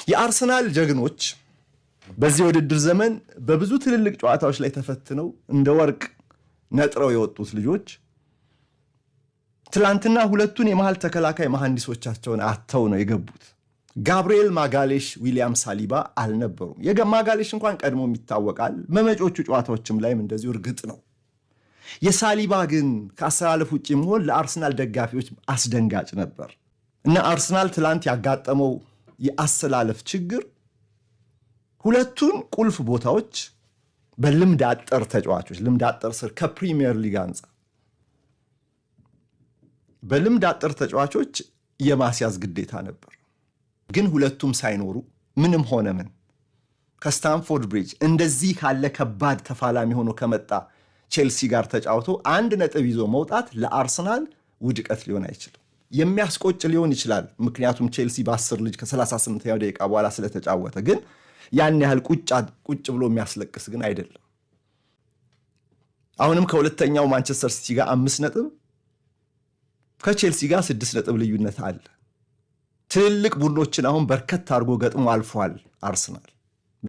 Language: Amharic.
የአርሰናል ጀግኖች በዚህ የውድድር ዘመን በብዙ ትልልቅ ጨዋታዎች ላይ ተፈትነው እንደ ወርቅ ነጥረው የወጡት ልጆች ትላንትና ሁለቱን የመሃል ተከላካይ መሐንዲሶቻቸውን አጥተው ነው የገቡት። ጋብርኤል ማጋሌሽ፣ ዊሊያም ሳሊባ አልነበሩም። የማጋሌሽ እንኳን ቀድሞም ይታወቃል። በመጪዎቹ ጨዋታዎችም ላይም እንደዚሁ እርግጥ ነው። የሳሊባ ግን ከአሰላለፍ ውጭ መሆን ለአርሰናል ደጋፊዎች አስደንጋጭ ነበር እና አርሰናል ትላንት ያጋጠመው የአሰላለፍ ችግር ሁለቱን ቁልፍ ቦታዎች በልምድ አጠር ተጫዋቾች፣ ልምድ አጠር ስል ከፕሪሚየር ሊግ አንጻር በልምድ አጠር ተጫዋቾች የማስያዝ ግዴታ ነበር። ግን ሁለቱም ሳይኖሩ ምንም ሆነ ምን ከስታንፎርድ ብሪጅ እንደዚህ ካለ ከባድ ተፋላሚ ሆኖ ከመጣ ቼልሲ ጋር ተጫውቶ 1 ነጥብ ይዞ መውጣት ለአርሰናል ውድቀት ሊሆን አይችልም። የሚያስቆጭ ሊሆን ይችላል። ምክንያቱም ቼልሲ በ10 ልጅ ከ38ኛው ደቂቃ በኋላ ስለተጫወተ፣ ግን ያን ያህል ቁጭ ብሎ የሚያስለቅስ ግን አይደለም። አሁንም ከሁለተኛው ማንቸስተር ሲቲ ጋር 5 ነጥብ፣ ከቼልሲ ጋር 6 ነጥብ ልዩነት አለ። ትልልቅ ቡድኖችን አሁን በርከት አድርጎ ገጥሞ አልፏል አርሰናል።